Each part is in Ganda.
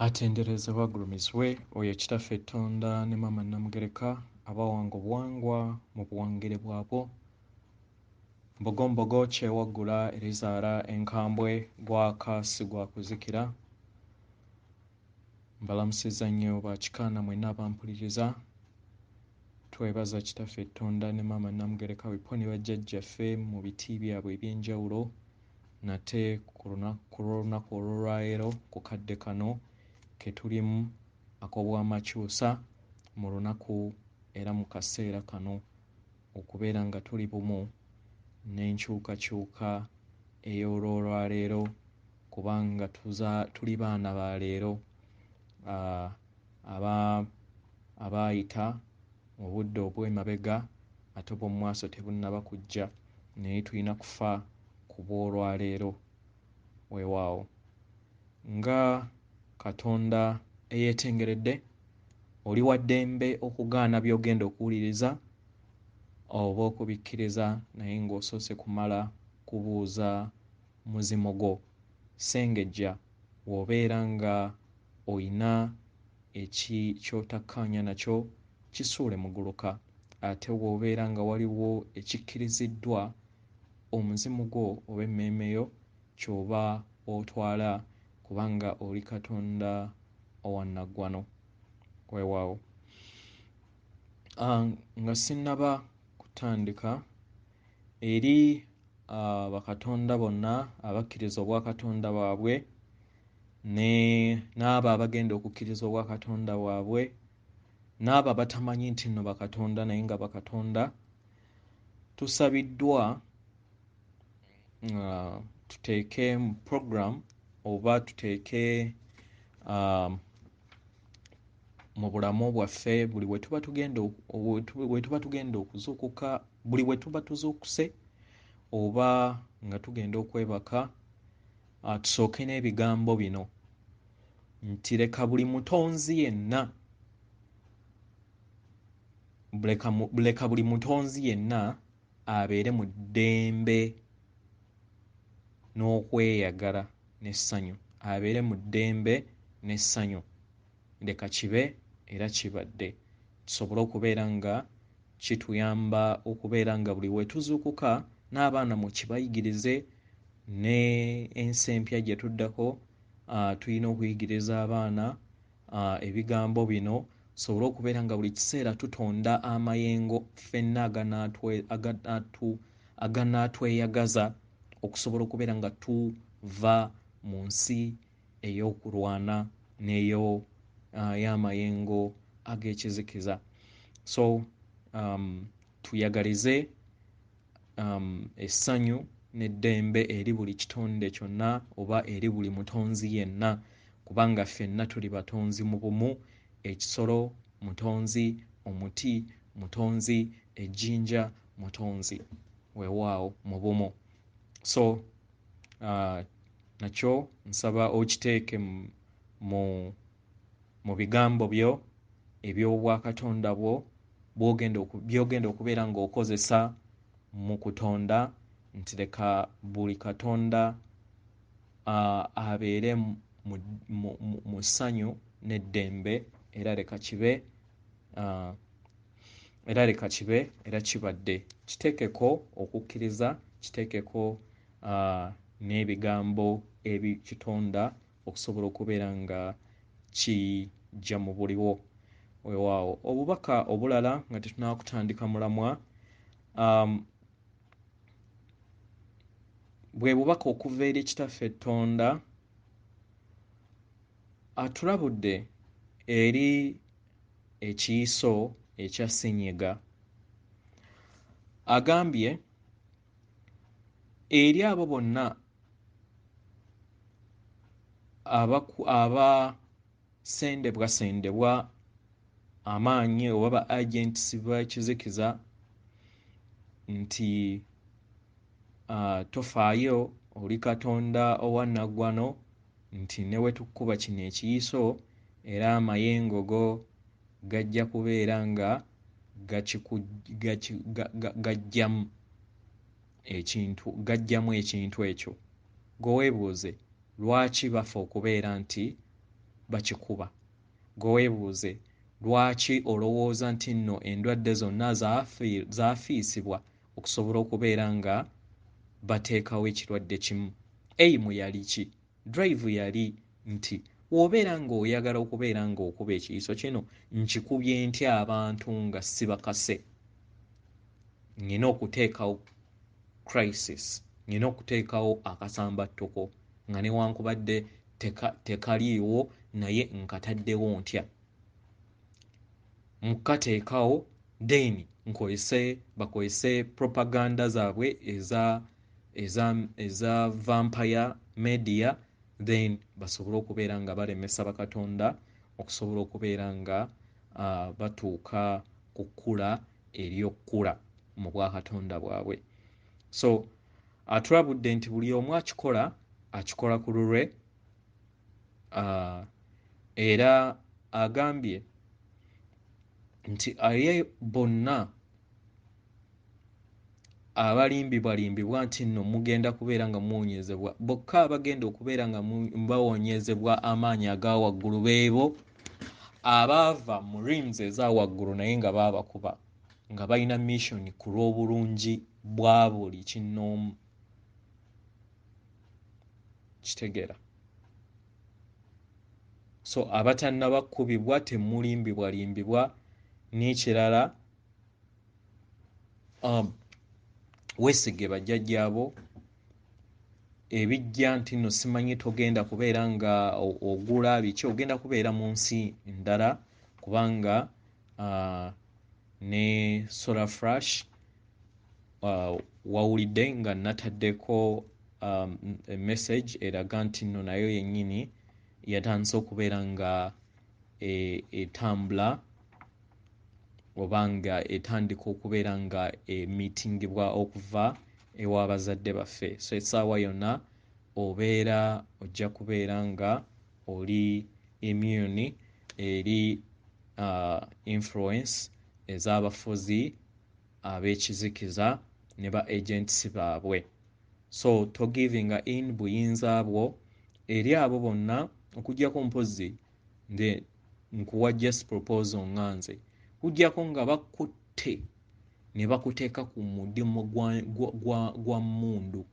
Atenderezebwa agulumizibwe oyo Kitaffe Ttonda ne Maama Nnamugereka abawanga obuwangwa mu buwangire bwabwo. Mbogombogo kyewaggula erizaala enkambwe gwaka si gwa kuzikira. Mbalamusizza nnyo bakikaana mwenna abampuliriza. Twebaza Kitaffe Ttonda ne Maama Nnamugereka bippo ne bajjajjaffe mu biti byabwe eby'enjawulo nate ku lw'olunaku olw'olwaleero ku kadde kano ke tulimu ak'obwamakyusa mu lunaku era mu kaseera kano okubeera nga tuli bumu n'enkyukakyuka ey'olwolwaleero kubanga tuli baana ba leero abaayita mu budde obw'emabega ate obw'omu maaso tebunnaba kujja, naye tulina kufa ku bw'olwaleero. Weewaawo nga Katonda eyeetengeredde, oli wa ddembe okugaana by'ogenda okuwuliriza oba okubikkiriza, naye ng'osoose kumala kubuuza muzimu gwo. Ssengejja bw'obeera nga oyina ky'otakkaanya nakyo kisuule muguluka, ate bw'obeera nga waliwo ekikkiriziddwa omuzimu gwo oba emmeeme yo ky'oba otwala, kubanga oli Katonda owannaggwano. Weewaawo. Nga sinnaba kutandika, eri bakatonda bonna abakkiriza obwakatonda bwabwe n'abo abagenda okukkiriza obwakatonda bwabwe n'abo abatamanyi nti nno bakatonda naye nga bakatonda, tusabiddwa tuteeke mu program oba tuteeke mu bulamu bwaffe buli we tuba tugenda okuzuukuka, buli we tuba tuzuukuse oba nga tugenda okwebaka, tusooke n'ebigambo bino nti leka buli mutonzi yenna, leka buli mutonzi yenna abeere mu ddembe n'okweyagala n'essanyu, abeere mu ddembe n'essanyu. Leka kibe era kibadde, tusobole okubeera nga kituyamba okubeera nga buli we tuzuukuka n'abaana mu kibayigirize ne ensi empya gye tuddako. Tulina okuyigiriza abaana ebigambo bino tusobole okubeera nga buli kiseera tutonda amayengo ffenna aganaatweyagaza okusobola okubeera nga tuva mu nsi ey'okulwana n'eyo y'amayengo ag'ekizikiza. So tuyagalize essanyu n'eddembe eri buli kitonde kyonna oba eri buli mutonzi yenna, kubanga ffenna tuli batonzi mu bumu. Ekisolo mutonzi, omuti mutonzi, ejjinja mutonzi, weewaawo mu bumu. So nakyo nsaba okiteeke mu bigambo byo eby'obwakatonda bwo by'ogenda okubeera ng'okozesa mu kutonda, nti leka buli katonda abeere mu ssanyu n'eddembe, era leka kibe era kibadde. Kiteekeko okukkiriza, kiteekeko n'ebigambo ebikitonda okusobola okubeera nga kijja mu buliwo. Weewaawo. Obubaka obulala nga tetunnaba kutandika mulamwa, bwe bubaka okuva eri Kitaffe Ttonda atulabudde eri ekiyiso ekya ssenyiga. Agambye eri abo bonna abasendebwasendebwa amaanyi oba ba agents b'ekizikiza nti tofaayo, oli Katonda owannaggwano, nti ne we tukkuba kino ekiyiso era amayengo go gajja kubeera nga gajjamu ekintu ekyo. Gwe weebuuze lwaki bafa okubeera nti bakikuba. Gwe weebuuze lwaki olowooza nti nno endwadde zonna zaafiisibwa okusobola okubeera nga bateekawo ekirwadde kimu. Aim yali ki? Drive yali nti w'obeera ng'oyagala okubeera ng'okuba ekiyiso kino, nkikubye ntya abantu nga sibakase? Nnina okuteekawo crisis, nnina okuteekawo akasambattuko nga newankubadde tekaliiwo naye nkataddewo ntya? Mukateekawo then bakozese propaganda zaabwe eza vampire media, then basobole okubeera nga balemesa bakatonda okusobola okubeera nga batuuka ku kkula ery'okkula mu bwakatonda bwabwe. So atulabudde nti buli omu akikola akikola ku lulwe, era agambye nti aye bonna abalimbibwalimbibwa nti nno mugenda kubeera nga muwonyezebwa, bokka abagenda okubeera nga bawonyezebwa amaanyi aga waggulu beebo abaava mu rims eza waggulu naye nga baabakuba nga balina mission ku lw'obulungi bwa buli kinnoomu. Kitegeera? So abatannaba kkubibwa temulimbibwalimbibwa. N'ekirala, weesige bajjajjaabo. Ebijja nti nno simanyi togenda kubeera nga ogula biki, ogenda kubeera mu nsi ndala, kubanga ne Solar Flash wawulidde nga nataddeko message eraga nti nno nayo yennyini yatandise okubeera nga etambula oba nga etandika okubeera nga emitingibwa okuva ew'abazadde baffe. So essaawa yonna obeera ojja kubeera nga oli immune eri influence ez'abafuzi ab'ekizikiza ne ba agents baabwe. So togivinga in buyinza bwo eri abo bonna, okuggyako mpozzi nze nkuwa just proposal nga nze, kuggyako nga bakutte ne bakuteeka ku mudimu gwa mmundu.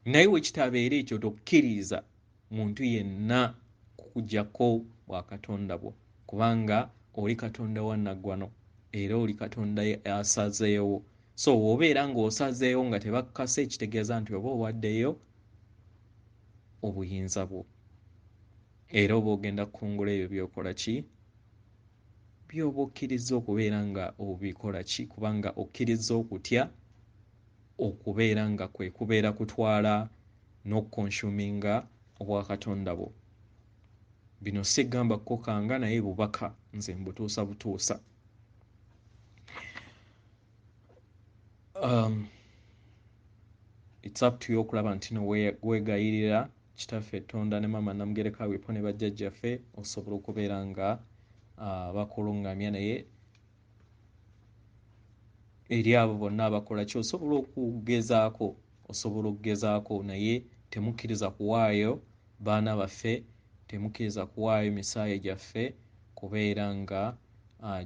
Naye wekitabeera ekyo, tokkiriza muntu yenna kukuggyako bwakatonda bwo, kubanga oli katonda wa naggwano era oli katonda asazeewo. So bw'obeera ng'osazeewo nga tebakkase, ekitegeeza nti oba owaddeyo obuyinza bwo, era oba ogenda kukungula ebyo by'okola ki, by'oba okkiriza okubeera nga obikola ki, kubanga okkiriza okutya okubeera nga kwe kubeera kutwala n'okukonsuminga obwakatonda bwo. Bino sigamba kukokanga, naye bubaka nze mbutuusa butuusa. It's up to you okulaba nti no weegayirira kitaffe Tonda ne maama Namugereka Wipo ne bajjajjaffe osobola okubeera nga bakuluŋŋamya, naye eri abo bonna abakola ki osobola okugezaako, naye temukkiriza kuwaayo baana baffe, temukkiriza kuwaayo misaayi gyaffe kubeera nga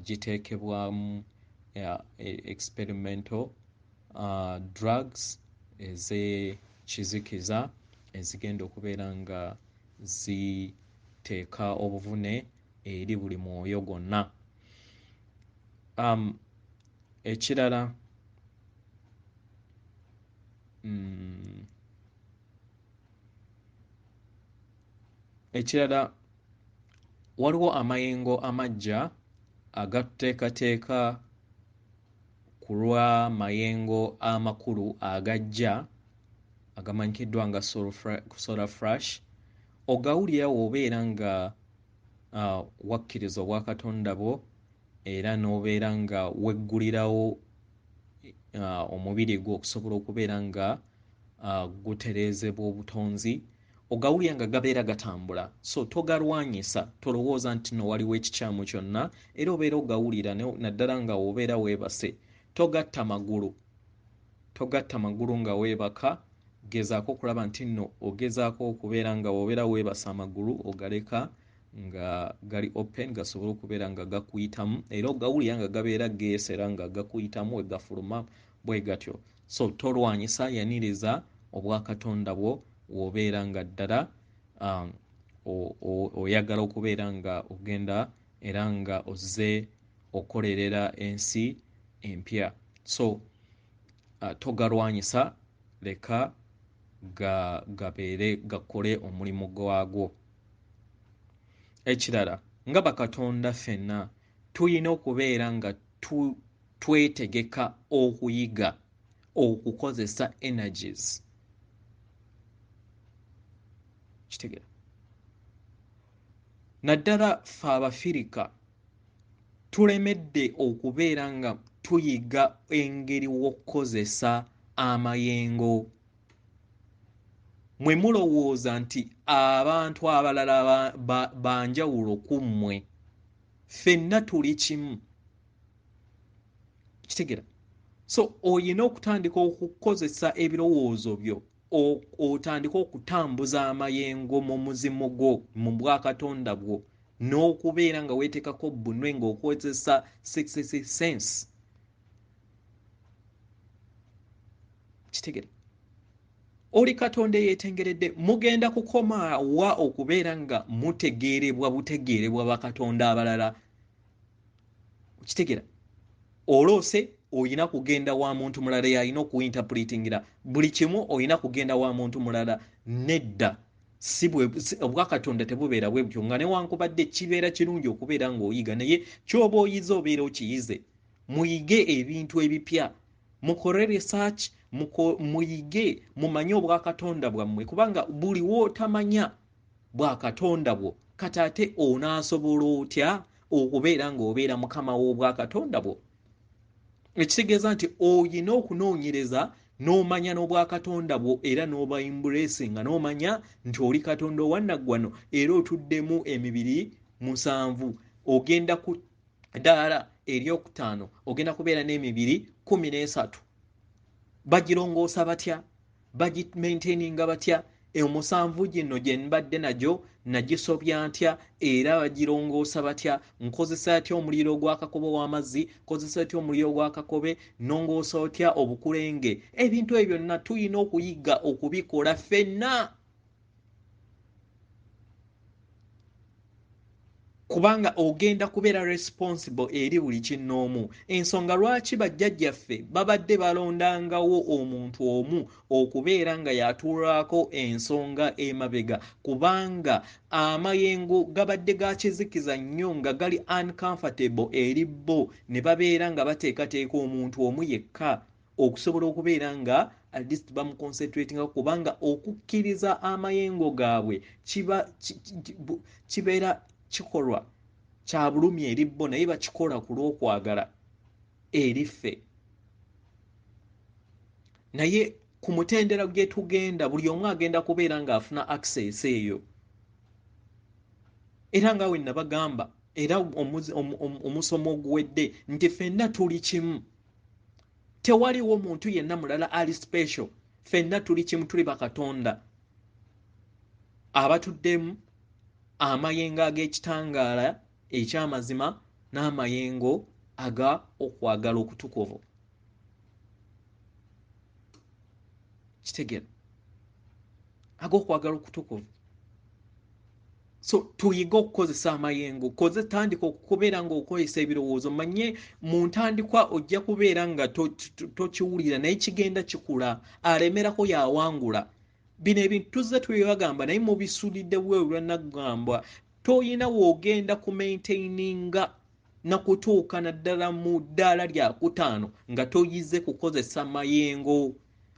giteekebwamu experimental drugs ez'ekizikiza ezigenda okubeera nga ziteeka obuvune eri buli mwoyo gwonna. Ekirala, ekirala waliwo amayengo amajja agatuteekateeka ku lw'amayengo amakulu agajja agamanyikiddwa nga Solar Flash. Ogawulira w'obeera nga wakkiriza obwakatonda bwo era n'obeera nga weggulirawo omubiri gwo okusobola okubeera nga gutereezebwa obutonzi, ogawulira nga gabeera gatambula. So togalwanyisa, tolowooza nti no waliwo ekikyamu kyonna, era obeera ogawulira naddala nga obeera weebase. Togatta magulu nga weebaka, Gezaako okulaba nti nno ogezaako okubeera nga wobeera weebasa amagulu ogaleka nga gali open, gasobole okubeera nga gakuyitamu, era ogawulira nga gabeera geesera nga gakuyitamu we gafuluma bwe gatyo. So tolwanyisa, yaniriza obwakatonda bwo w'obeera nga ddala oyagala okubeera nga ogenda era nga ozze okolerera ensi empya. So togalwanyisa, leka gabeere gakole omulimu gwagwo. Ekirala, nga bakatonda ffenna tulina okubeera nga twetegeka okuyiga okukozesa energies. Kitegeera? Naddala ffe Abafirika tulemedde okubeera nga tuyiga engeri w'okukozesa amayengo. Mwe mulowooza nti abantu abalala banjawulo ku mmwe, ffenna tuli kimu. Kitegeera? So oyina okutandika okukozesa ebirowoozo byo, otandike okutambuza amayengo mu muzimu gwo, mu bwakatonda bwo, n'okubeera nga weeteekako bbunwe ng'okozesa sixth sense. Kitegeera? Oli Katonda eyeetengeredde, mugenda kukoma wa okubeera nga mutegeerebwa butegeerebwa bakatonda abalala? Kitegeera? Oloose oyina kugenda wa muntu mulala yalina okuinterpretingira buli kimu, oyina kugenda wa muntu mulala. Nedda, si bwe obwakatonda tebubeera bwe butyo, nga newankubadde kibeera kirungi okubeera ng'oyiga, naye ky'oba oyize obeera okiyize. Muyige ebintu ebipya, mukole research, muyige, mumanye obwakatonda bwammwe, kubanga buli w'otamanya bwakatonda bwo, kati ate onaasobola otya okubeera ng'obeera mukama w'obwakatonda bwo? Ekitegeeza nti oyina okunoonyereza n'omanya n'obwakatonda bwo, era n'oba embracinga, n'omanya nti oli Katonda owannaggwano, era otuddemu emibiri 7, ogenda ku ddaala eryokutaano ogenda kubeera n'emibiri 13. Bagirongoosa batya? Bagimaintaininga batya? Omusanvu gino gye mbadde nagyo nagisobya ntya? Era bagirongoosa batya? Nkozesa atya omuliro ogw'akakobe w'amazzi? Nkozesa atya omuliro ogw'akakobe? Nnongoosa otya obukulenge? Ebintu ebyo byonna tulina okuyiga okubikola ffenna, kubanga ogenda kubeera responsible eri buli kinnoomu. Ensonga lwaki bajjajjaffe babadde balondangawo omuntu omu okubeera nga yatuulako ensonga emabega, kubanga amayengo gabadde gakizikiza nnyo nga gali uncomfortable eri bo, ne babeera nga bateekateeka omuntu omu yekka okusobola okubeera nga at least bamuconcentratinga, kubanga okukkiriza amayengo gaabwe kibeera kikolwa kya bulumi eri bo, naye bakikola ku lw'okwagala eri ffe. Naye ku mutendera gye tugenda, buli omu agenda kubeera ng'afuna access eyo. Era nga we nabagamba, era omusomo oguwedde nti ffenna tuli kimu, tewaliwo muntu yenna mulala ali special, ffenna tuli kimu, tuli bakatonda abatuddemu amayengo ag'ekitangaala eky'amazima n'amayengo aga okwagala okutukuvu. Kitegeera? Ag'okwagala okutukuvu. So tuyige okukozesa amayengo. Tandika okubeera ng'okozesa ebirowoozo. Manye mu ntandikwa ojja kubeera nga tokiwulira, naye kigenda kikula. Alemerako yawangula. Bino ebintu tuzze tubibagamba, naye mubisulidde bwe lwanaggambwa. Toyina w'ogenda ku maintaininga na kutuuka naddala mu ddaala lya kutaano nga toyize kukozesa mayengo.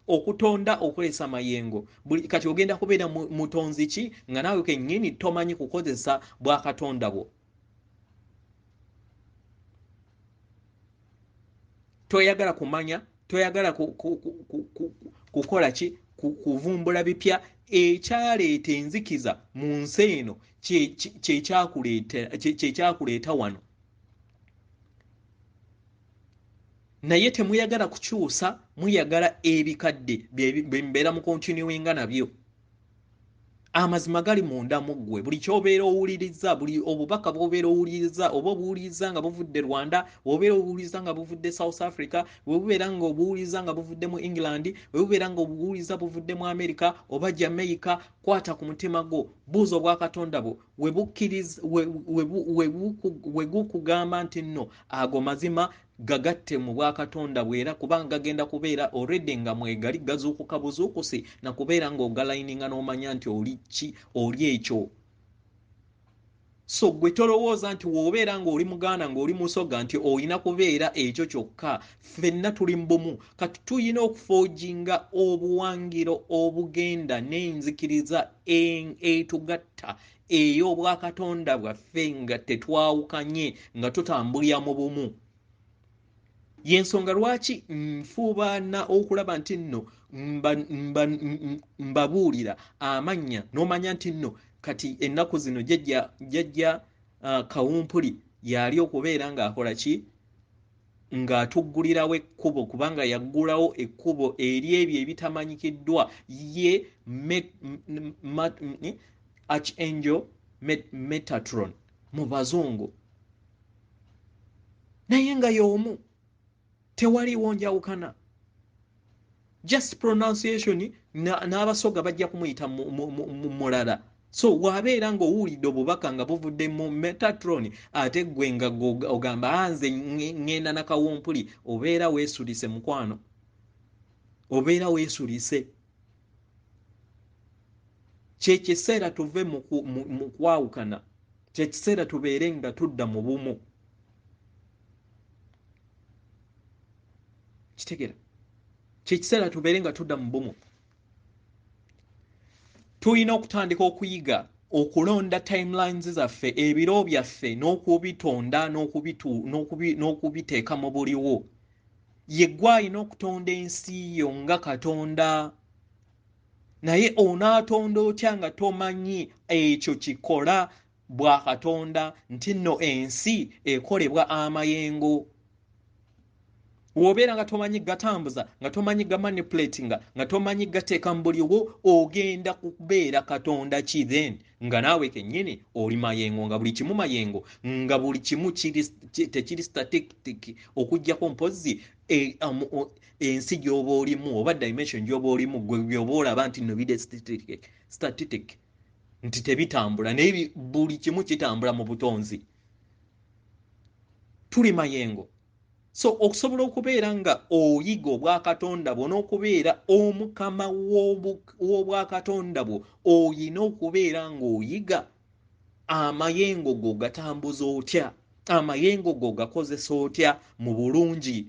Okutonda okozesa mayengo. Kati ogenda kubeera mutonzi ki nga naawe kennyini tomanyi kukozesa bwakatonda bwo? Toyagala kumanya, toyagala kukola ki, kuvumbula bipya. Ekyaleeta enzikiza mu nsi eno kye kyakuleeta wano. Naye temuyagala kukyusa, muyagala ebikadde bye mbeera mu continuinga nabyo. Amazima gali munda mu ggwe. Buli ky'obeera owuliriza, buli obubaka bw'obeera owuliriza, oba obuwuliriza nga buvudde Rwanda, obeera owuliriza nga buvudde South Africa, bwe bubeera nga obuwuliriza nga buvudde mu England, bwe bubeera nga obuwuliriza buvudde mu America oba Jamaica, kwata ku mutima gwo, buuza obwakatonda bwo, we gukugamba nti nno ago mazima gagatte mu bwakatonda bwe, era kubanga gagenda kubeera already nga mwegali gazuukuka buzuukusi na kubeera ng'ogalayininga n'omanya nti oli ki, oli ekyo. So gwe tolowooza nti w'obeera ng'oli Muganda ng'oli Musoga nti olina kubeera ekyo kyokka. Ffenna tuli mu bumu. Kati tulina okufoojinga obuwangiro obugenda n'enzikiriza etugatta ey'obwakatonda bwaffe nga tetwawukanye, nga tutambulira mu bumu. Y'ensonga lwaki nfubaana okulaba nti nno mbabuulira amannya n'omanya nti nno kati ennaku zino jjajja Kawumpuli yali okubeera ng'akola ki, ng'atuggulirawo ekkubo, kubanga yaggulawo ekkubo eri ebyo ebitamanyikiddwa. Ye Archangel Metatron mu bazungu, naye nga y'omu, tewaliwo njawukana, just pronunciation. N'abasoga bajja kumuyita mulala. So wabeera ng'owulidde obubaka nga buvudde mu Metatron, ate ggwe nga ogamba nze ŋŋenda na Kawumpuli, obeera weesulise mukwano, obeera weesulise. Kye kiseera tuve mu kwawukana, kye kiseera tubeere nga tudda mu bumu. Kitegeera? Kye kiseera tubeere nga tudda mu bumu. Tulina okutandika okuyiga okulonda timelines zaffe, ebiro byaffe, n'okubitonda n'okubiteeka mu buliwo. Ye ggwe alina okutonda ensi yo nga Katonda. Naye onaatonda otya nga tomanyi ekyo kikola bwa Katonda, nti nno ensi ekolebwa amayengo? W'obeera nga tomanyi gatambuza, nga tomanyi gamanipulatinga, nga tomanyi gateeka mu buliwo, ogenda kubeera Katonda ki then? Nga naawe kennyini oli mayengo, nga buli kimu mayengo, nga buli kimu tekiri static, okuggyako mpozzi ensi gy'oba olimu oba dimension gy'oba olimu, gwe by'oba olaba nti nno biri static, nti tebitambula, naye buli kimu kitambula mu butonzi. Tuli mayengo. So okusobola okubeera nga oyiga obwakatonda bwo n'okubeera omukama w'obwakatonda bwo, oyina okubeera ng'oyiga amayengo go gatambuza otya, amayengo go gakozesa otya mu bulungi.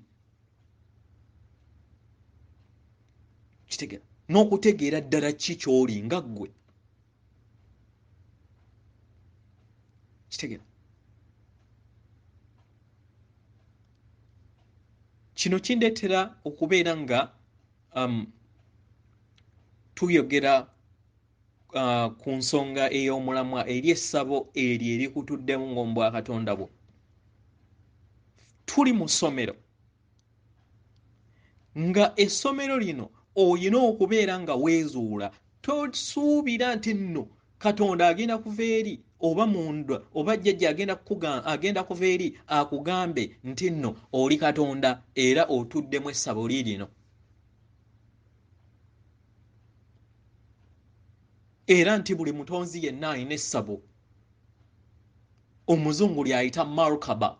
Kitegeera? N'okutegeera ddala ki ky'oli nga ggwe. Kitegeera? Kino kindeetera okubeera nga tuyogera ku nsonga ey'omulamwa eri essabo eryo erikutuddemu ng'omubwakatonda bwo. Tuli mu ssomero, nga essomero lino oyina okubeera nga weezuula. Tosuubira nti nno Katonda agenda kuva eri oba munda oba jjajja agenda kuva eri akugambe nti nno oli Katonda era otuddemu essabo lirino. Era nti buli mutonzi yenna alina essabo, omuzungu ly'ayita markaba.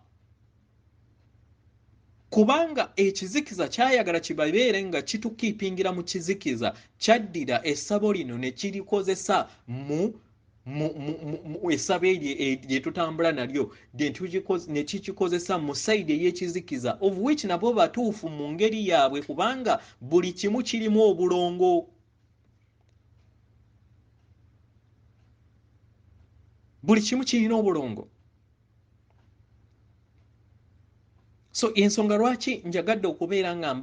Kubanga ekizikiza kyayagala kibabeere nga kitukiipingira mu kizikiza, kyaddira essabo lino ne kirikozesa mu essabo eryo lye tutambula nalyo, ne kikikozesa mu sayidi ey'ekizikiza, of which nabo batuufu mu ngeri yaabwe, kubanga buli kimu kirimu obulongo. Buli kimu kirina obulongo. So ensonga lwaki njagadde okubeera nga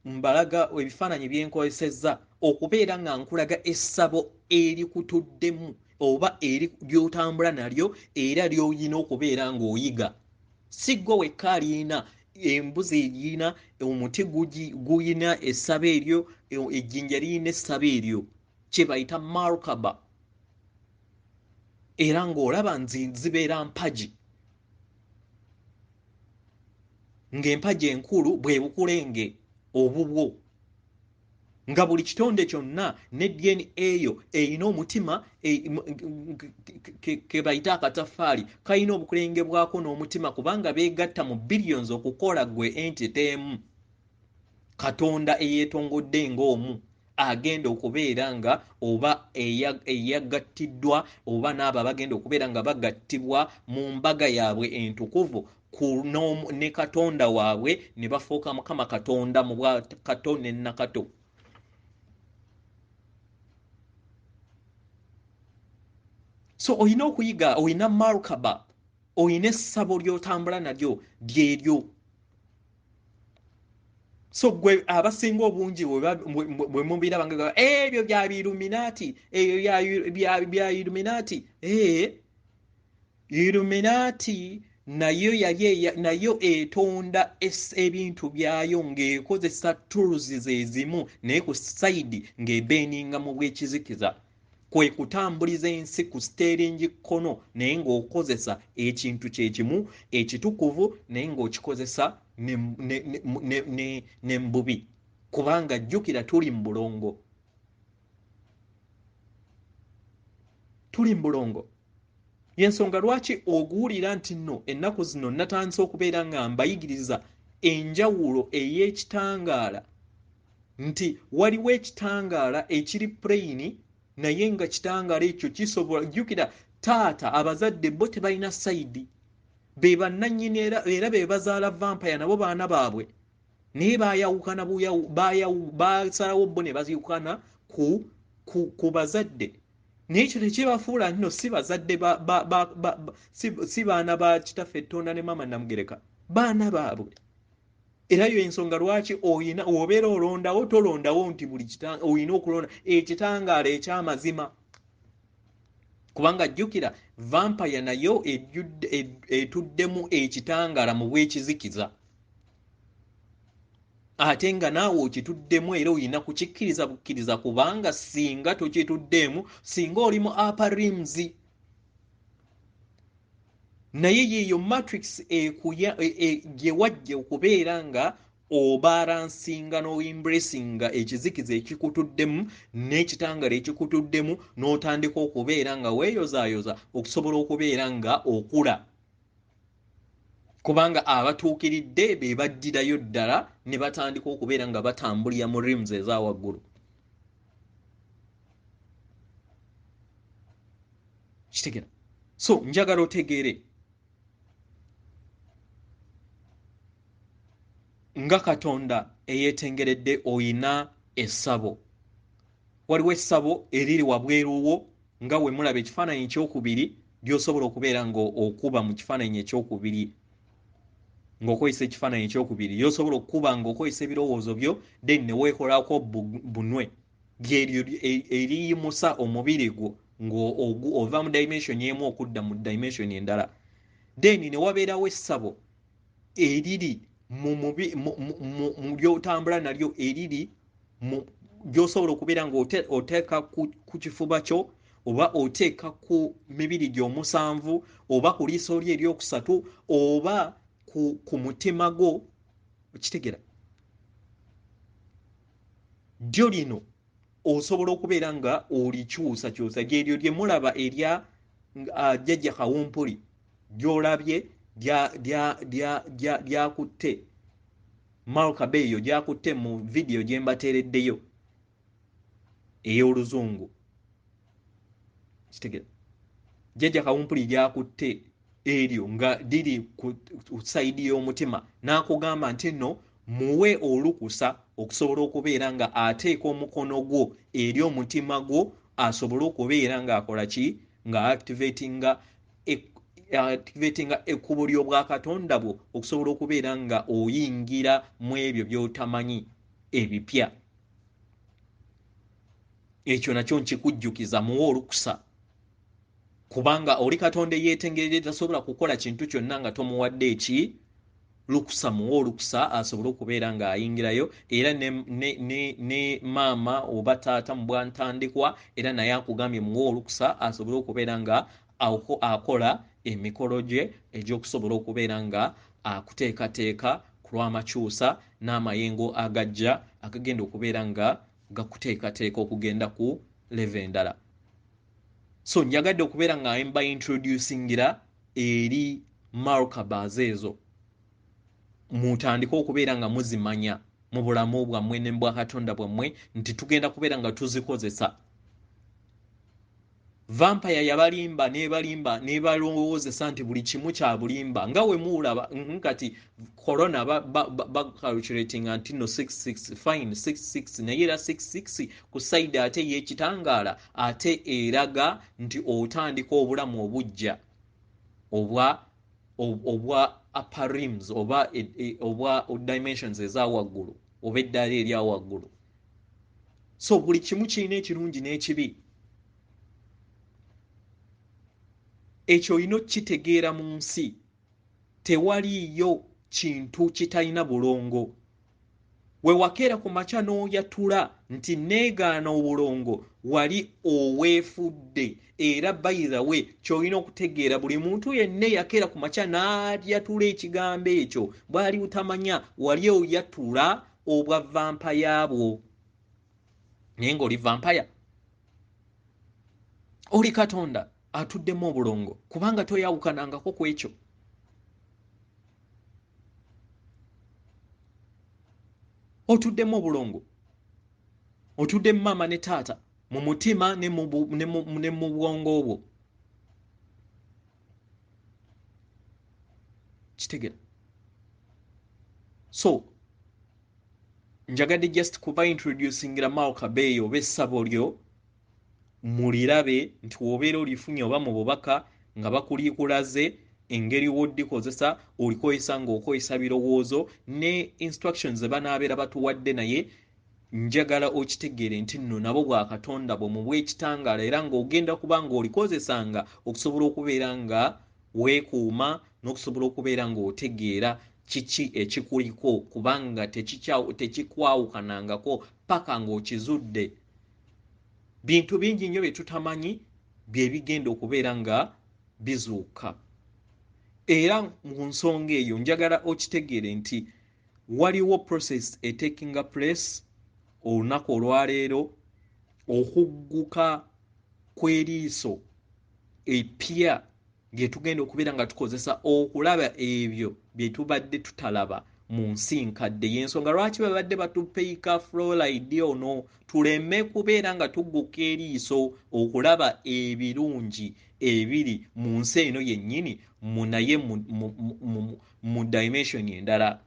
mbalaga ebifaananyi bye nkozesezza, okubeera nga nkulaga essabo erikutuddemu oba eri ly'otambula nalyo era ly'olina okubeera ng'oyiga. Si ggwe wekka alina, Embuzi erina omuti, guyina essabo eryo, ejjinja liyina essabo eryo, kye bayita markaba. Era ng'olaba nzi zibeera mpagi, ng'empagi enkulu bwe bukulenge obubwo, nga buli kitonde kyonna ne DNA eyo erina omutima ke bayita akataffaali, kalina obukulenge bwako n'omutima, kubanga beegatta mu billions okukola gwe entity emu, Katonda eyeetongodde ng'omu agenda okubeera nga oba eyagattiddwa oba n'abo abagenda okubeera nga bagattibwa mu mbaga yaabwe entukuvu ne Katonda waabwe, ne bafuuka Mukama Katonda mu bwa Kato ne Nakato. So olina okuyiga, olina markaba, olina essabo ly'otambula nalyo lyeryo. So gwe abasinga obungi bwe mubiraba nga ebyo bya Illuminati, ebyo bya Illuminati, Illuminati nayo yali nayo etonda ebintu byayo ng'ekozesa tools ze zimu, naye ku side ng'ebeninga mu bwekizikiza, kwe kutambuliza ensi ku steeringi kkono, naye ng'okozesa ekintu kye kimu ekitukuvu, naye ng'okikozesa ne mbubi, kubanga jjukira tuli mu bulongo, tuli mu bulongo. Yensonga lwaki oguwulira nti nno ennaku zino natandise okubeera nga mbayigiriza enjawulo ey'ekitangaala, nti waliwo ekitangaala ekiri pureyini, naye nga kitangaala ekyo kisobola, jjukira taata abazadde bo tebalina sayidi, be bannannyini era be bazaala vampire, nabo baana baabwe, naye baayawukana, basalawo bo ne baziwukana ku bazadde, naye ekyo tekibafuula nno si bazadde, si baana ba kitaffe Ttonda ne maama Namugereka, baana baabwe. Era yo ensonga lwaki oyina obeera olondawo, tolondawo nti buli olina okulonda ekitangaala eky'amazima, kubanga jjukira vampire nayo etuddemu ekitangaala mu bwekizikiza, ate nga naawe okituddemu era olina kukikkiriza bukkiriza, kubanga singa tokituddeemu, singa oli mu upper rims, naye yeeyo matrix gye wajja okubeera nga obalansinga n'oembracinga ekizikiza ekikutuddemu n'ekitangaala ekikutuddemu, n'otandika okubeera nga weeyozaayoza okusobola okubeera nga okula, kubanga abatuukiridde be baddirayo ddala ne batandika okubeera nga batambulira mu rims eza waggulu. Kitegeera? So njagala otegeere nga Katonda eyeetengeredde oyina essabo. Waliwo essabo eriri wabweru wo, nga we mulaba ekifaananyi ekyokubiri, ly'osobola okubeera nga okuba mu kifaananyi ekyokubiri, ng'okozesa ekifaananyi ekyokubiri, ly'osobola okukuba ng'okozesa ebirowoozo byo, then ne weekolako bunwe, lyeryo eriyimusa omubiri gwo ng'ova mu dimension emu okudda mu dimension endala. Then ne wabeerawo essabo eriri mu ly'otambula nalyo, eriri mu gy'osobola okubeera ng'oteeka ku kifuba kyo, oba oteeka ku mibiri gy'omusanvu, oba ku liiso lyo eryokusatu, oba ku mutima gwo. Okitegera? Ddyo lino osobola okubeera nga olikyusakyusa, lyeryo lye mulaba erya jjajja Kawumpuli ly'olabye lyakutte Malkabe, eyo gyakutte mu vidiyo gye mbateereddeyo ey'oluzungu. Kitegera? Jjajja Kawumpuli lyakutte eryo nga liri ku sayidi y'omutima, n'akugamba nti nno muwe olukusa okusobola okubeera nga ateeka omukono gwo eri omutima gwo, asobole okubeera ng'akola ki, nga activatinga ekkubo ly'obwakatonda bwo, okusobola okubeera nga oyingira mu ebyo by'otamanyi ebipya. Ekyo nakyo nkikujjukiza, muwe olukusa, kubanga oli Katonda eyeetengeredde, tasobola kukola kintu kyonna nga tomuwadde eki Lukusa, muwe olukusa asobole okubeera ng'ayingirayo. Era ne maama oba taata mu bwantandikwa era naye akugambye muwe olukusa asobole okubeera nga akola emikolo gye egy'okusobola okubeera nga akuteekateeka ku lw'amakyusa n'amayengo agajja agagenda okubeera nga gakuteekateeka okugenda ku level endala. So njagadde okubeera nga mba introducingira eri markabas ezo, mutandike okubeera nga muzimanya mu bulamu bwammwe ne mu bwakatonda bwammwe nti tugenda kubeera nga tuzikozesa. Vampire yabalimba nebalimba nebalowoozesa nti buli kimu kya bulimba nga we muwulaba kati corona bacalculatinga nti no 66 fine 66, naye era 66 ku side ate y'ekitangaala ate eraga nti otandika obulamu obujja obwa upper rims oba obwa dimensions eza waggulu oba eddaala erya waggulu. So buli kimu kirina ekirungi n'ekibi. Ekyo olina okukitegeera mu nsi. Tewaliiyo kintu kitalina bulongo. We wakeera ku makya n'oyatula nti neegaana obulongo, wali oweefudde. Era by the way, ky'olina okutegeera, buli muntu yenna eyakeera ku makya n'ayatula ekigambo ekyo bw'ali butamanya, wali oyatula obwa vampaya bwo. Naye ng'oli vampaya, oli Katonda atuddemu obulongo, kubanga toyawukanangako ku ekyo. Otuddemu obulongo, otuddemu maama ne taata mu mutima ne mu bwongo bwo. Kitegera? So njagadde just kuba introducingira Malkabeeyo oba essabo lyo mulirabe nti wobeera olifunye oba mu bubaka nga bakuliikulaze engeri w'odikozesa, olikozesa ng'okozesa birowoozo ne instructions ze banaabeera batuwadde. Naye njagala okitegeere nti nno nabo bwakatonda bwo mu bw'ekitangaala, era ng'ogenda kuba ng'olikozesanga okusobola okubeera nga weekuuma n'okusobola okubeera ng'otegeera kiki ekikuliko, kubanga tekikwawukanangako paka ng'okizudde. Bintu bingi nnyo bye tutamanyi bye bigenda okubeera nga bizuuka. Era mu nsonga eyo njagala okitegeere nti waliwo process etakinga place olunaku olwaleero, okugguka kw'eriiso epya lye tugenda okubeera nga tukozesa okulaba ebyo bye tubadde tutalaba mu nsi nkadde. Y'ensonga lwaki babadde batupeeka fluoride ono, tuleme kubeera nga tugguka eriiso okulaba ebirungi ebiri mu nsi eno yennyini, naye mu dimension endala.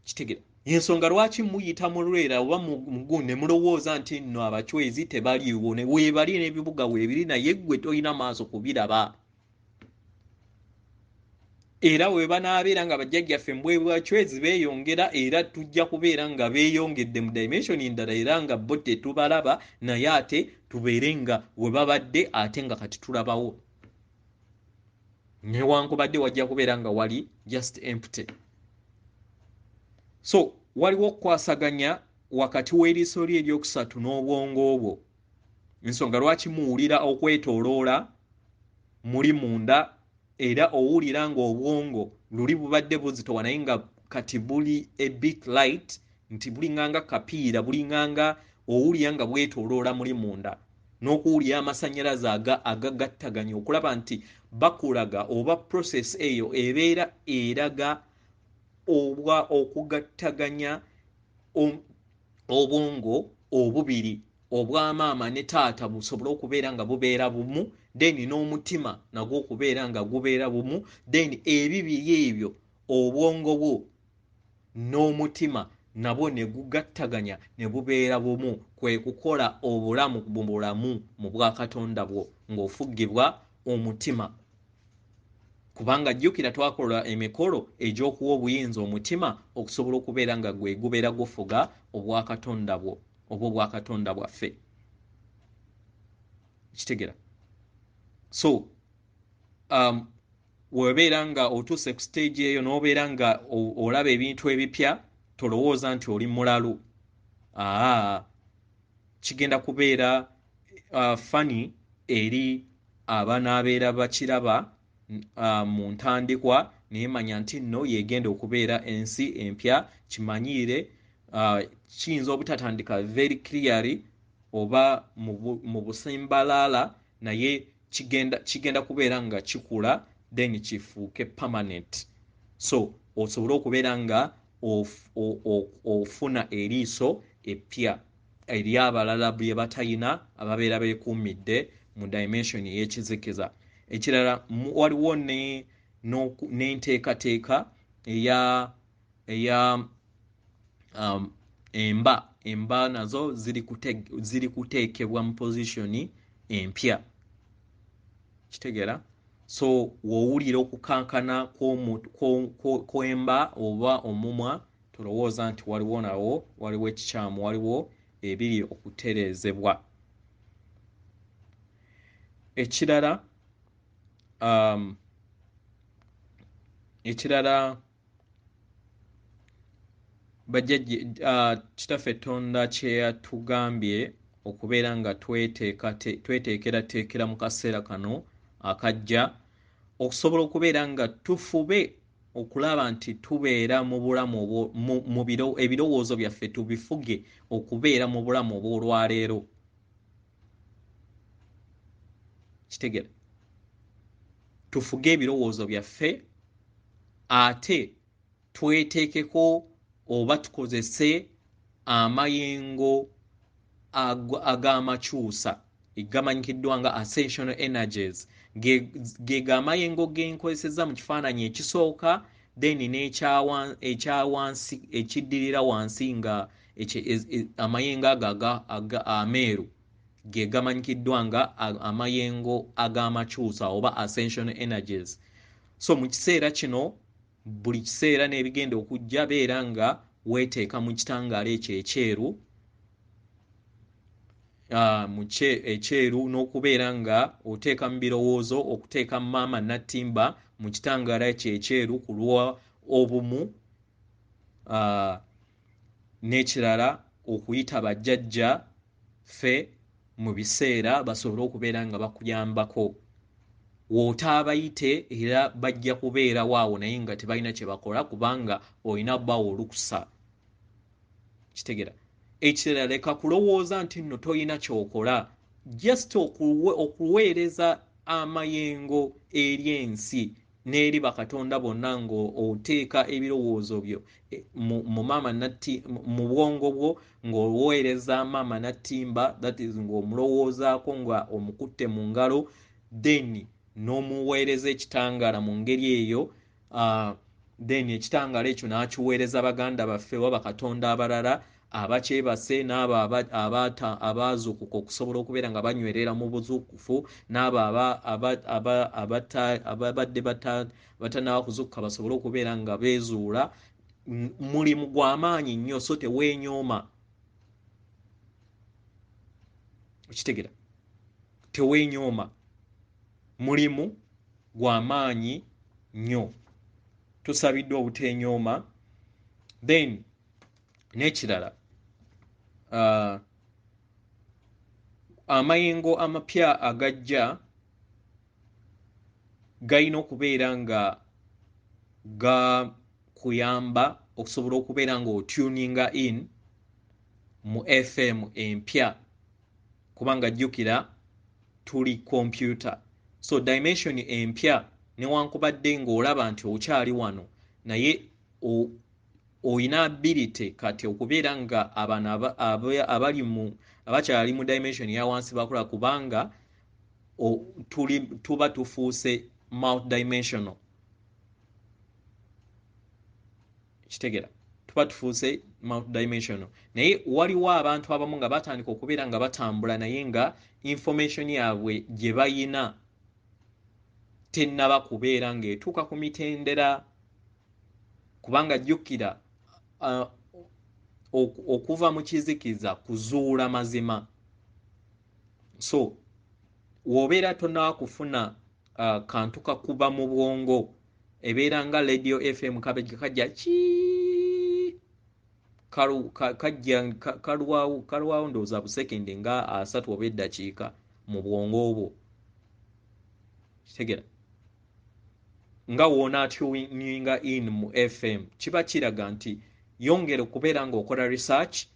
Kitegera? Y'ensonga lwaki muyita mu lwera oba mugu ne mulowooza nti nno abachwezi tebaliiwo, ne weebali n'ebibuga weebiri, naye ggwe tolina maaso kubiraba. Era we banaabeera nga bajjajjaffe mbwebwachwezi beeyongera, era tujja kubeera nga beeyongedde mu dimension endala, era nga bo tetubalaba, naye ate tubeere nga we babadde ate nga kati tulabawo. Newankubadde wajja kubeera nga wali just empty. So waliwo okukwasaganya wakati w'eriiso lye eryokusatu n'obwongo bwo. Ensonga lwaki muwulira okwetooloola muli munda, era owulira ng'obwongo luli bubadde buzitowa naye nga kati buli a bit light, nti bulinganga kapiira, bulinganga owulira nga bwetooloola muli munda, n'okuwulira amasannyalaze agagattaganya okulaba nti bakulaga oba process eyo ebeera eraga obwa okugattaganya obwongo obubiri obwa maama ne taata busobole okubeera nga bubeera bumu, then n'omutima nagwo okubeera nga gubeera bumu, then ebibiri ebyo obwongo bwo n'omutima nabwo ne gugattaganya ne bubeera bumu, kwe kukola obulamu mu bulamu mu bwakatonda bwo ng'ofugibwa omutima. Kubanga jjukira twakola emikolo egy'okuwa obuyinza omutima okusobola okubeera nga gwe gubeera gufuga obwakatonda bwo oba obwakatonda bwaffe. Kitegera? So Webeera nga otuuse ku stage eyo n'obeera nga olaba ebintu ebipya, tolowooza nti oli mulalu. Aa, kigenda kubeera funny eri abanaabeera bakiraba mu ntandikwa, naye manya nti nno yegenda okubeera ensi empya. Kimanyiire, kiyinza obutatandika very clearly oba mu busimbalaala, naye kigenda kubeera nga kikula, then kifuuke permanent. So osobole okubeera nga ofuna eriiso eppya ery'abalala bye batayina, ababeera beekuumidde mu dimension ey'ekizikiza. Ekirala, waliwo n'enteekateeka eya emba nazo ziri kuteekebwa mu position empya. Kitegeera? So w'owulira okukankana kw'emba oba omumwa, tolowooza nti waliwo nawo waliwo ekikyamu, waliwo ebiri okutereezebwa. Ekirala, bajjajja, Kitaffe Tonda kye yatugambye okubeera nga tweteekerateekera mu kaseera kano akajja, okusobola okubeera nga tufube okulaba nti tubeera mu bulamu, mu ebirowoozo byaffe tubifuge okubeera mu bulamu obw'olwaleero. Kitegera? Tufuge ebirowoozo byaffe, ate tweteekeko oba tukozese amayengo ag'amakyusa gamanyikiddwa nga ascensional energies. Ge gamayengo genkozesezza mu kifaananyi ekisooka, then n'ekyawansi ekiddirira wansi, nga amayengo ago ameeru ge gamanyikiddwa nga amayengo ag'amakyusa oba ascensional energies. So mu kiseera kino, buli kiseera n'ebigenda okujja, beera nga weeteeka mu kitangaala ekyo ekyeru, mu ekyeru, n'okubeera nga oteeka mu birowoozo okuteeka Maama Nattimba mu kitangaala ekyo ekyeru ku lwa obumu. N'ekirala, okuyita bajjajja ffe mu biseera basobole okubeera nga bakuyambako. W'otaabayite, era bajja kubeerawo awo, naye nga tebalina kye bakola, kubanga olina bawa olukusa. Kitegera? Ekirala, leka kulowooza nti nno toyina kyokola. Just okuweereza amayengo eri ensi n'eri bakatonda bonna, ng'oteeka ebirowoozo byo mu maama natti mu bwongo bwo, ng'oweereza Maama Nattimba, that is, ng'omulowoozaako nga omukutte mu ngalo, then n'omuweereza ekitangaala mu ngeri eyo. Then ekitangaala ekyo n'akiweereza baganda baffe oba bakatonda abalala abakyebase, n'abo abaazuukuka okusobola okubeera nga banywerera mu buzuukufu, n'abo ababadde batannaba kuzuukuka basobole okubeera nga beezuula. Mulimu gw'amaanyi nnyo, so teweenyooma. Okitegera? Teweenyooma, mulimu gw'amaanyi nnyo, tusabiddwa obuteenyooma. Then n'ekirala, amayengo amapya agajja galina okubeera nga gakuyamba okusobola okubeera nga otuninga in mu FM empya, kubanga jjukira tuli computer. So dimension empya, newankubadde ng'olaba nti okyali wano, naye oyina ability kati okubeera nga abano abali mu abakyali mu dimension ya wansi bakola, kubanga tuba tufuuse multidimensional. Kitegera? Tuba tufuuse multidimensional, naye waliwo abantu abamu nga batandika okubeera nga batambula, naye nga information yaabwe gye bayina tennaba kubeera ng'etuuka ku mitendera, kubanga jjukira, okuva mu kizikiza kuzuula mazima. So w'obeera tonnaba kufuna kantu kakuba mu bwongo, ebeera nga radio FM kajja ki kajja kalwawo ndowooza busekendi nga 30 oba eddakiika mu bwongo obwo. Kitegera nga wona tuninga in mu FM, kiba kiraga nti yongera okubeera ng'okola research,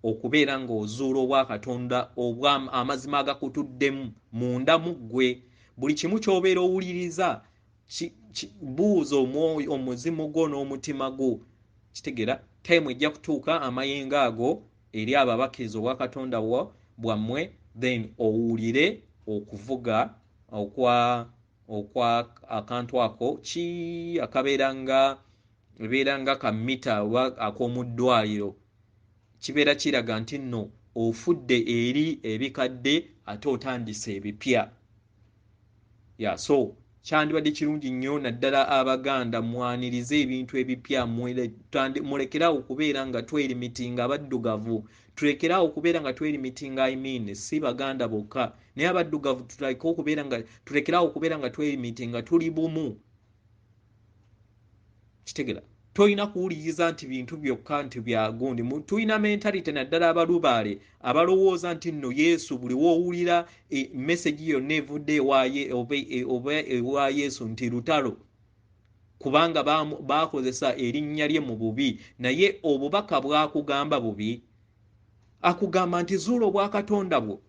okubeera ng'ozuula obwakatonda obwa amazima agakutuddemu munda mu ggwe. Buli kimu ky'obeera owuliriza buuza omwoyo, omuzimu gwo n'omutima gwo. Kitegera time ejja kutuuka amayengo ago eri abo abakkiriza obwakatonda bwammwe, then owulire okuvuga okwa akantu ako ki akabeera nga ebeera nga kamita oba ak'omu ddwaliro. Kibeera kiraga nti nno ofudde eri ebikadde ate otandise ebipya. Ya, so kyandibadde kirungi nnyo naddala Abaganda mwanirize ebintu ebipya, mulekerawo okubeera nga twerimitinga abaddugavu, tulekerawo okubeera nga twerimitinga, I mean si Baganda bokka naye abaddugavu, tulekerawo okubeera nga twerimitinga, tuli bumu. Kitegera tolina kuwuliriza nti bintu byokka nti byagundi. Tulina mentality naddala abalubaale abalowooza nti nno Yesu buli woowulira message yonna evudde oba ewa Yesu nti lutalo, kubanga bakozesa erinnya lye mu bubi. Naye obubaka bwakugamba bubi, akugamba nti zuula obwakatonda bwo,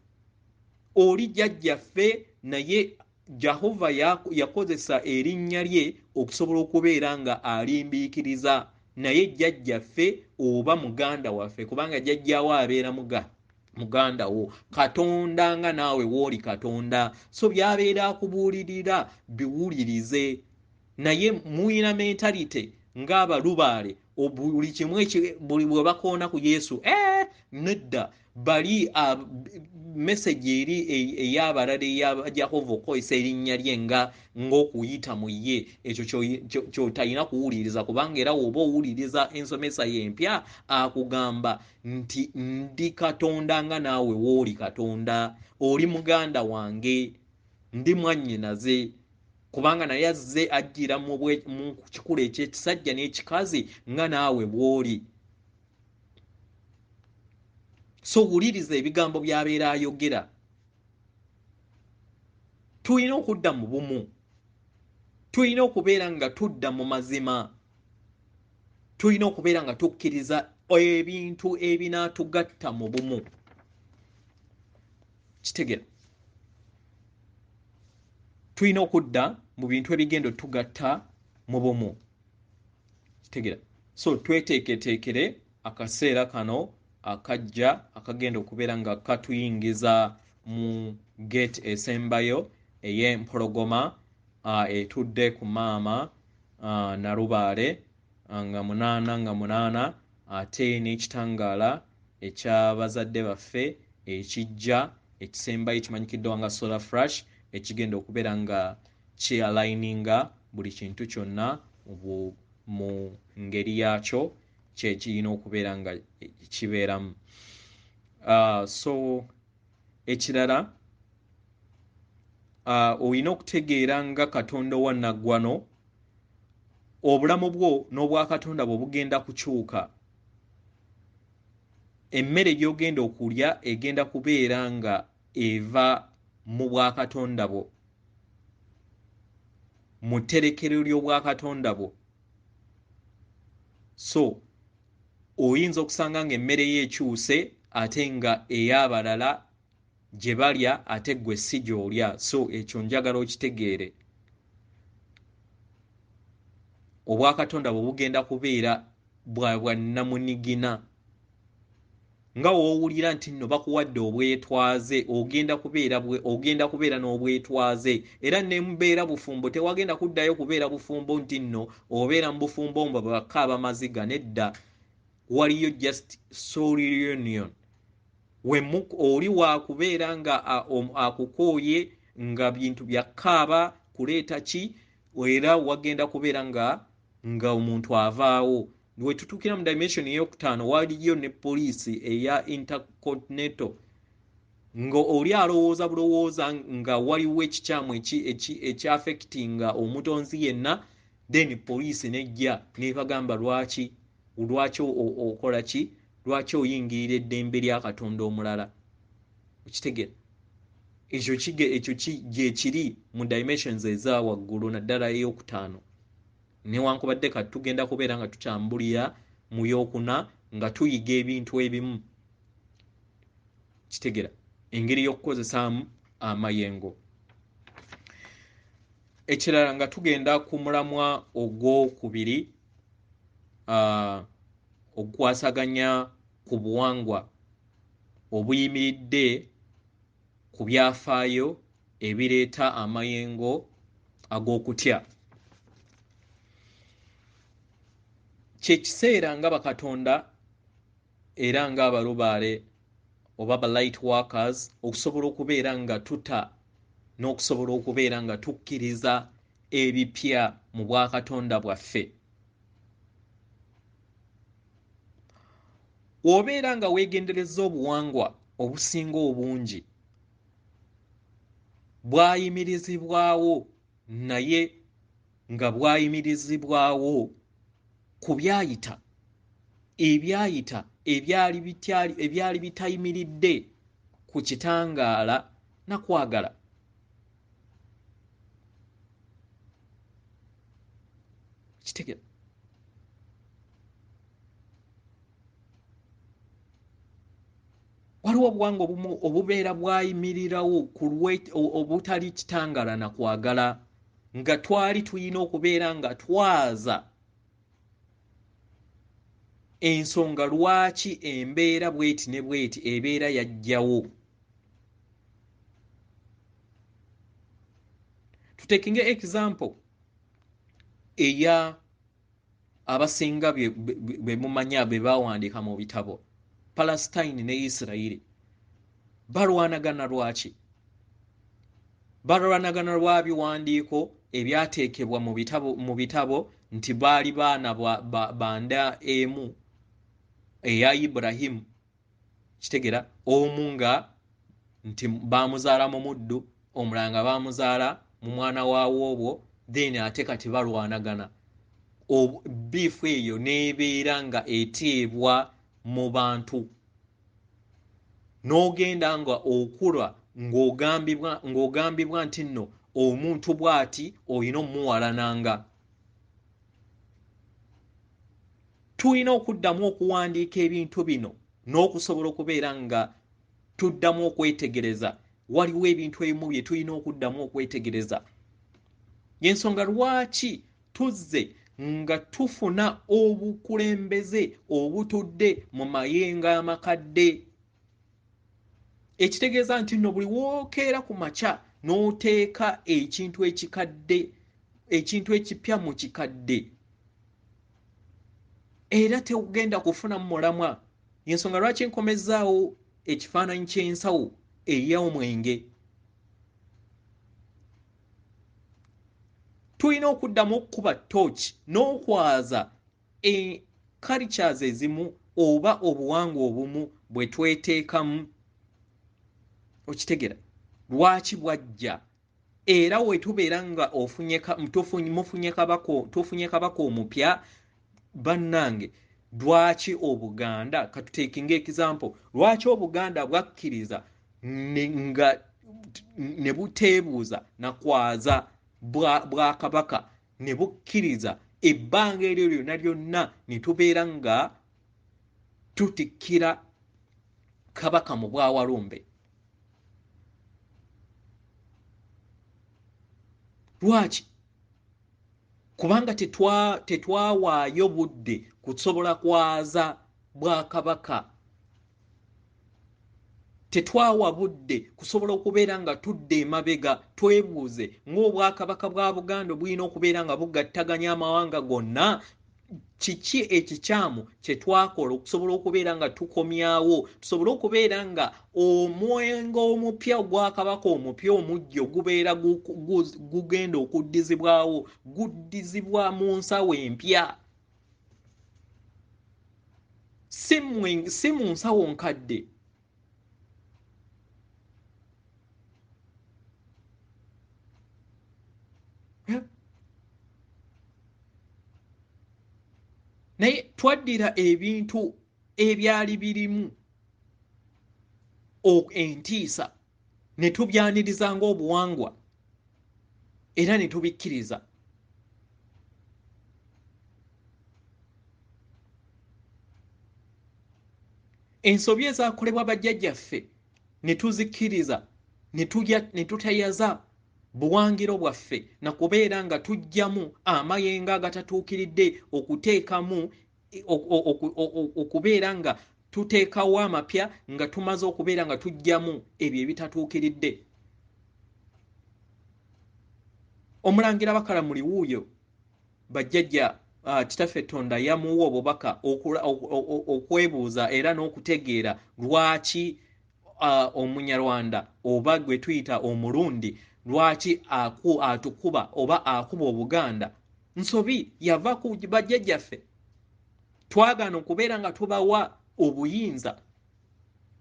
oli jjajjaffe, naye Jehova yakozesa erinnya lye okusobola okubeera nga alimbiikiriza, naye jjajjaffe oba muganda waffe, kubanga jjajjaawo abeera muganda wo, Katonda nga naawe wooli Katonda. So by'abeera akubuulirira biwulirize. Naye muyina mentality ng'abalubaale, buli kimu buli bwe bakoona ku Yesu, nedda bali message eri ey'abalala eya Jehova okukozesa erinnya lye nga ng'okuyita mu ye, ekyo ky'otalina kuwuliriza, kubanga era woba owuliriza ensomesa y'empya akugamba nti ndi Katonda nga naawe wooli Katonda, oli muganda wange, ndi mwannyinaze, kubanga naye azze ajjira mu kikula eky'ekisajja n'ekikazi nga naawe bw'oli. So wuliriza ebigambo by'abeera ayogera. Tulina okudda mu bumu, tulina okubeera nga tudda mu mazima, tulina okubeera nga tukkiriza ebintu ebinaatugatta mu bumu. Kitegera tulina okudda mu bintu ebigenda otugatta mu bumu. Kitegera so tweteeketeekere akaseera kano akajja akagenda okubeera nga katuyingiza mu gate esembayo ey'empologoma etudde ku maama Nalubaale nga 8 nga 8, ate n'ekitangaala eky'abazadde baffe ekijja ekisembayo ekimanyikiddwa nga solar flash, ekigenda okubeera nga kye-aligninga buli kintu kyonna mu ngeri yaakyo kyekirina okubeera nga kibeeramu. So ekirala, olina okutegeera nga Katonda owa naggwano, obulamu bwo n'obwakatonda bwo bugenda kukyuka. Emmere gy'ogenda okulya egenda kubeera nga eva mu bwakatonda bwo, mu tterekero ly'obwakatonda bwo. So oyinza okusanga ng'emmere ye ekyuse ate nga ey'abalala gye balya ate ggwe si gy'olya. So ekyo njagala okitegeere. Obwakatonda bwe bugenda kubeera bwa bwannamunigina. Nga w'owulira nti nno bakuwadde obwetwaze, ogenda kubeera n'obwetwaze. Era ne mubeera bufumbo, tewagenda kuddayo kubeera bufumbo nti nno obeera mu bufumbo mbu bakaaba maziga, nedda. Waliyo just soul union. Oli wakubeera nga akukooye nga bintu bya kaaba kuleeta ki, era wagenda kubeera nga omuntu avaawo. We tutuukira mu dimension ey'okutaano waliyo ne poliisi eya intercontinental. Nga oli alowooza bulowooza nga waliwo ekikyamu ekyaffectinga omutonzi yenna, then poliisi nejja nebagamba lwaki okola ki, lwaki oyingirira eddembe lya Katonda omulala. Okitegeera? Ekyo gye kiri mu dimensions eza waggulu, naddala ey'okutaano. Newankubadde kati tugenda kubeera nga tukyambulira mu yokuna nga tuyiga ebintu ebimu. Kitegeera? Engeri y'okukozesaamu amayengo. Ekirala nga tugenda ku mulamwa ogwokubiri, okukwasaganya ku buwangwa obuyimiridde ku byafaayo ebireeta amayengo ag'okutya. Kye kiseera nga bakatonda era ng'abalubaale oba ba light workers okusobola okubeera nga tuta n'okusobola okubeera nga tukkiriza ebipya mu bwakatonda bwaffe. Obeera nga weegendereza obuwangwa obusinga obungi bwayimirizibwawo, naye nga bwayimirizibwawo ku byayita, ebyayita ebyali bitayimiridde ku kitangaala na kwagala. Kitegeera? Waliwo obuwangwa obumu obubeera bwayimirirawo ku obutali kitangaala na kwagala, nga twali tulina okubeera nga twaza ensonga lwaki embeera bweti ne bweti ebeera yajjawo. Tutekinge example eya abasinga be mumanya be bawandiika mu bitabo, Palestine ne Israeli balwanagana lwaki? Balwanagana lwa biwandiiko ebyateekebwa mu bitabo nti baali baana banda emu eya Ibrahimu. Kitegeera? Omu nga nti bamuzaala mu muddu, omulala nga bamuzaala mu mwana wa woobwo, then ate kati balwanagana. Biifu eyo n'ebeera nga eteebwa mu bantu, n'ogenda nga okula ng'ogambibwa nti nno omuntu bw'ati olina omuwalananga. Tulina okuddamu okuwandiika ebintu bino n'okusobola okubeera nga tuddamu okwetegereza. Waliwo ebintu ebimu bye tulina okuddamu okwetegereza. Y'ensonga lwaki tuzze nga tufuna obukulembeze obutudde mu mayengo amakadde. Ekitegeeza nti nno buli wookeera ku makya n'oteeka ekintu ekikadde, ekintu ekipya mu kikadde, era tegenda kufuna mulamwa. Y'ensonga lwaki nkomezaawo ekifaananyi ky'ensawo ey'omwenge. Tulina okuddamu okukuba ttooki n'okwaza cultures ezimu oba obuwangwa obumu bwe tweteekamu. Okitegera? Lwaki bwajja? Era we tubeera nga tufunye kabaka omupya, bannange, lwaki Obuganda, katuteekinga example, lwaki Obuganda bwakkiriza nga ne buteebuuza na kwaza bwakabaka, ne bukkiriza ebbanga eryo lyonna lyonna ne tubeera nga tutikkira kabaka mu bwawalumbe? Lwaki? Kubanga tetwawaayo budde kusobola kwaza bwakabaka. Tetwawa budde kusobola okubeera nga tudde emabega twebuuze ng'obwakabaka bwa Buganda bulina okubeera nga bugattaganya amawanga gonna. Kiki ekikyamu kye twakola okusobola okubeera nga tukomyawo, tusobole okubeera nga omwenge omupya ogwakabaka omupya omujjo gubeera gugenda okuddizibwawo, guddizibwa mu nsawo empya, si mu nsawo nkadde. Naye twaddira ebintu ebyali birimu entiisa ne tubyaniriza ng'obuwangwa era ne tubikkiriza. Ensobi ezaakolebwa bajjajjaffe ne tuzikkiriza, ne tutayaza buwangiro bwaffe na kubeera nga tuggyamu amayengo agatatuukiridde, okuteekamu okubeera nga tuteekawo amapya nga tumaze okubeera nga tuggyamu ebyo ebitatuukiridde. Omulangira Bakalamuli wuuyo bajjajja Kitaffe Tonda yamuwa obubaka okwebuuza era n'okutegeera lwaki Omunyarwanda oba gwe tuyita Omulundi lwaki atukuba oba akuba Obuganda. Nsobi yava ku bajjajjaffe, twagaana okubeera nga tubawa obuyinza,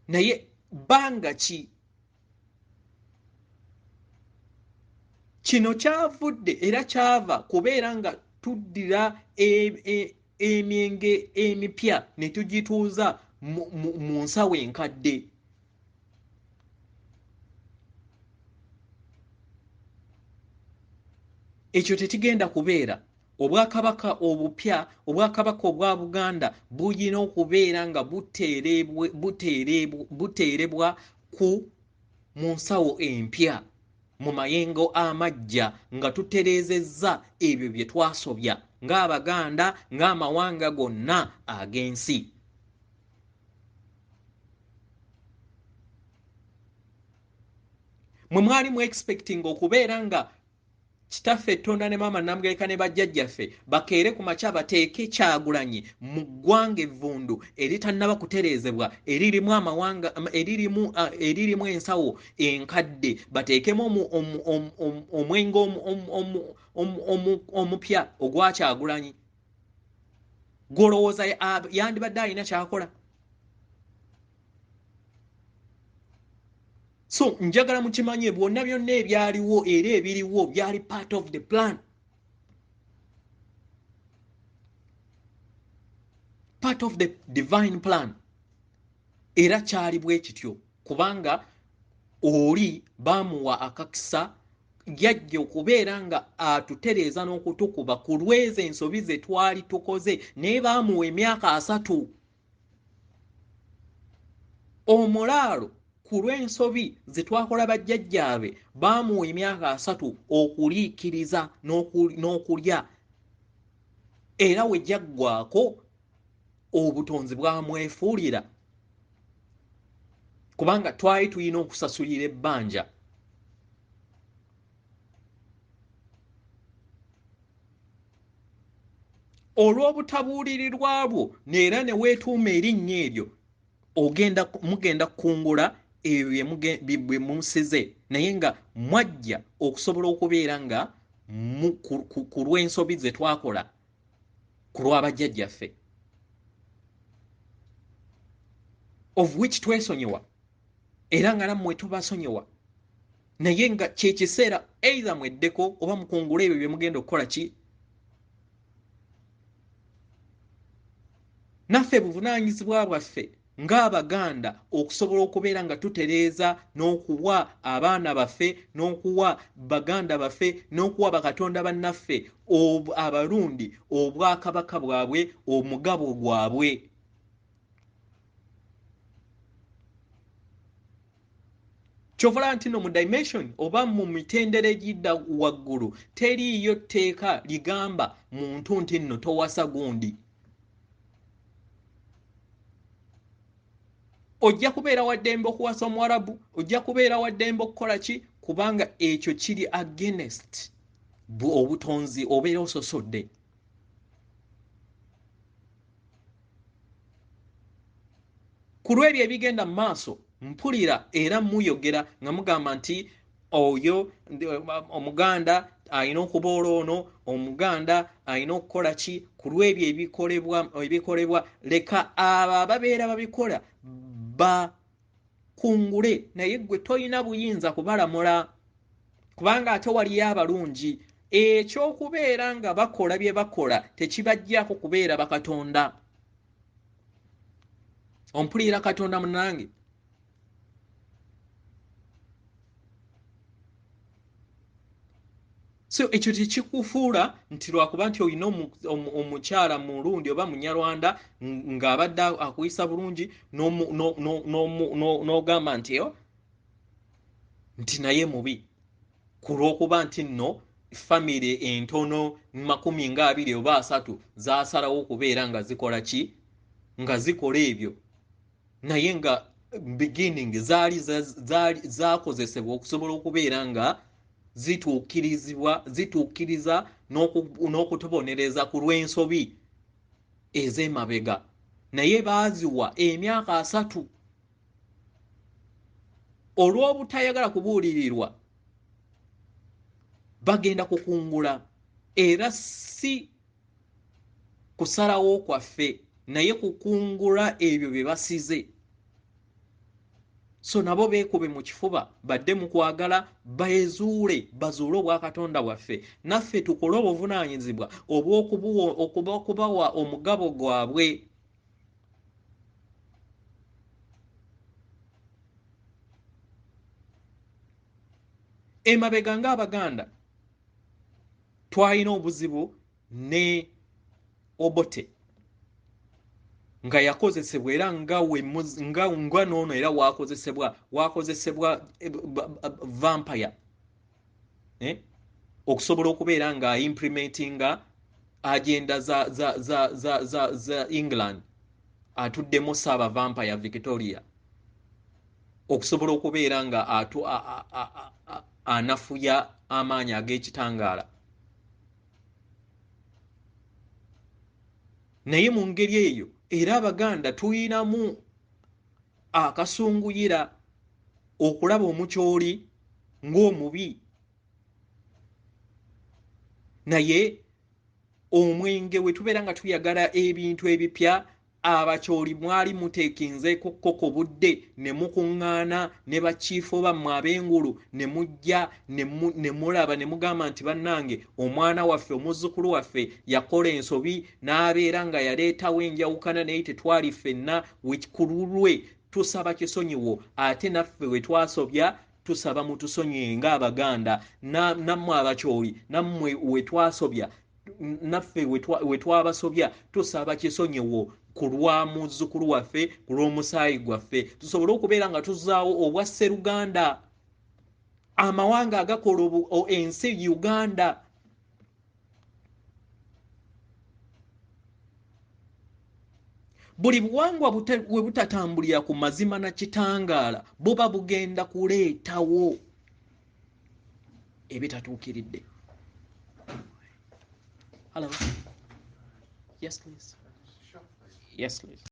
naye bbanga ki? Kino kyavudde era kyava kubeera nga tuddira emyenge emipya ne tugituuza mu nsawo enkadde. Ekyo tekigenda kubeera. Obwakabaka obupya, obwakabaka obwa Buganda buyina okubeera nga buteerebwa ku mu nsawo empya, mu mayengo amajja, nga tutereezezza ebyo bye twasobya ng'Abaganda, ng'amawanga gonna ag'ensi. Mwe mwali mu expecting okubeera nga Kitaffe Tonda ne Maama Namugereka ne bajjajjaffe bakeere ku makya bateeke Kyagulanyi mu ggwanga evvundu eritannaba kutereezebwa, eririmu amawanga, eririmu ensawo enkadde, bateekemu omwenge omupya ogwa Kyagulanyi. Gw'olowooza yandibadde alina ky'akola? So njagala mukimanye byonna byonna ebyaliwo era ebiriwo byali part of the plan, part of the divine plan. Era kyali bwe kityo kubanga oli baamuwa akakisa, yajja okubeera nga atutereeza n'okutukuba ku lw'ezo ensobi ze twali tukoze, naye baamuwa emyaka 30. Omulaalo ku lw'ensobi ze twakola bajjajjaabe baamuwa emyaka 30 okuliikiriza n'okulya, era we gyaggwaako obutonzi bwamwefuulira kubanga twali tulina okusasulira ebbanja. Olw'obutabuulirirwa bwo neera ne weetuuma erinnya eryo, mugenda kukungula ebyo bye musize, naye nga mwajja okusobola okubeera nga ku lw'ensobi ze twakola ku lw'abajjajjaffe, of which twesonyiwa era nga nammwe tubasonyiwa, naye nga kye kiseera either mweddeko oba mukungule ebyo bye mugenda okukola ki. Naffe buvunaanyizibwa bwaffe ng'Abaganda okusobola okubeera nga tutereeza n'okuwa abaana baffe n'okuwa baganda baffe n'okuwa bakatonda bannaffe Abarundi obwakabaka bwabwe, omugabo gwabwe. Ky'ovola nti no mu dimension oba mu mitendera egidda waggulu teriiyo tteeka ligamba muntu nti nno towasa gundi. Ojja kubeera wa ddembe okuwasa Omuwarabu, ojja kubeera wa ddembe okukola ki, kubanga ekyo kiri against obutonzi obeera ososodde. Ku lw'ebyo ebigenda mu maaso mpulira era muyogera nga mugamba nti oyo Omuganda alina okuboola ono, Omuganda alina okukola ki, ku lw'ebyo ebikolebwa. Leka abo ababeera babikola bakungule, naye ggwe tolina buyinza kubalamula, kubanga ate waliyo abalungi. Ekyokubeera nga bakola bye bakola tekibajjaako kubeera bakatonda. Ompulira Katonda munange? So ekyo tekikufuula nti lwakuba nti olina omukyala mulundi oba munyarwanda ng'abadde akuyisa bulungi n'ogamba nti nti naye mubi ku lw'okuba nti nno famire entono 20 oba 30 zaasalawo okubeera nga zikola ki, nga zikola ebyo, naye nga beginning zaali zakozesebwa okusobola okubeera nga zituukiriza n'okutubonereza ku lw'ensobi ez'emabega. Naye baaziwa emyaka 30 olw'obutayagala kubuulirirwa. Bagenda kukungula, era si kusalawo kwaffe, naye kukungula ebyo bye basize. So nabo beekube mu kifuba, badde mu kwagala, beezuule, bazuule obwakatonda bwaffe, naffe tukole obuvunaanyizibwa obw'okubawa omugabo gwabwe. Emabega ng'Abaganda twalina obuzibu ne Obote nga yakozesebwa, era nga n'ono era wakozesebwa vampire okusobola okubeera nga implementinga agenda za England. Atuddemu Ssaaba Vampire Victoria okusobola okubeera nga anafuya amaanyi ag'ekitangaala. Naye mu ngeri eyo era Abaganda tuyinamu akasunguyira okulaba omukyoli ng'omubi, naye omwenge we tubeera nga tuyagala ebintu ebipya, abakyoli mwali muteekinzeeko kkoko budde ne mukuŋŋaana ne bakiifu bammwe ab'engulu ne mujja ne mulaba ne mugamba nti bannange omwana waffe, omuzzukulu waffe yakola ensobi n'abeera nga yaleetawo enjawukana, naye tetwali ffenna, ku lulwe tusaba kisonyiwo, ate naffe we twasobya tusaba mutusonyiwe ng'Abaganda, nammwe abakyoli nammwe we twasobya, naffe we twabasobya tusaba kisonyiwo ku lwa muzzukulu waffe, ku lw'omusaayi gwaffe, tusobole okubeera nga tuzaawo obwa sseruganda, amawanga agakola ensi Uganda. Buli buwangwa we butatambulira ku mazima na kitangaala buba bugenda kuleetawo ebitatuukiridde. Hello. Yes, please. Yes, please.